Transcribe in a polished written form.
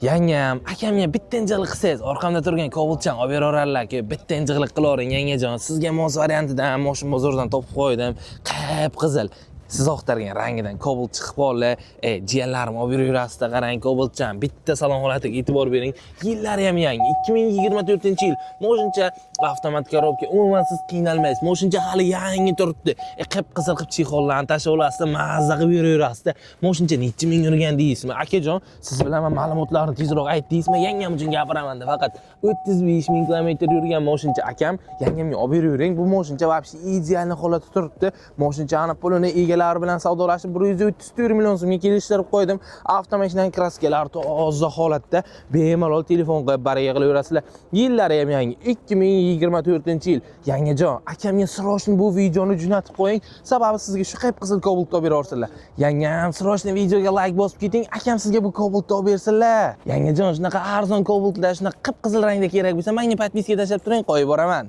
Yangam, akamga bitta injiqlik qilsangiz, orqamda turgan Cobaltchan olib beraveradilar-ku, bitta injiqlik qilavering, yangajon. Sizga mos variantidan moshin bozoridan topib qo'ydim. Qip-qizil. Siz axtargan rangidan Cobalt chiqib qoldi. E, jiyanlarim, olib yuraverasizda, qarang, Cobaltchan bitta salon holatiga e'tibor bering. Yillari ham yangi. 2024-yil. Moshincha avtomat коробка, umuman siz qiynalmaysiz. Moshincha hali yangi turibdi. E, qip-qizil qilib чехол larni tashlab olasizda, mazza qilib yuraverasizda. Moshincha necha ming yurgan deysizmi? Akajon, siz bilan man ma'lumotlarni tezroq ayt deysizmi? Yangam uchun gapiraman faqat 35 ming kilometr yurgan moshincha, akam, yangamga olib beravering. Bu moshincha вообще идеальный holatda turibdi. Moshinchani pulini egalari bilan savdolashib 134 million so'mga kelishtirib qo'ydim. Avtomashinani краска lari toza holatda, bemalol telefon qilib baraka qilaverasizlar. Yillari ham yangi, 2024-yil. Yangajon, akamga срочно bu videoni jo'natib qo'ying. Sababi sizga shu qip-qizil Cobalt olib beraversinlar. Yangam, срочно videoga like bosib keting, akam sizga bu Cobalt olib bersinlar. Yangajon, shunaqa arzon Cobaltlar, shunaqa qip-qizil rangda kerak bo'lsa, menga подписка tashlab turing, qo'yib boraman.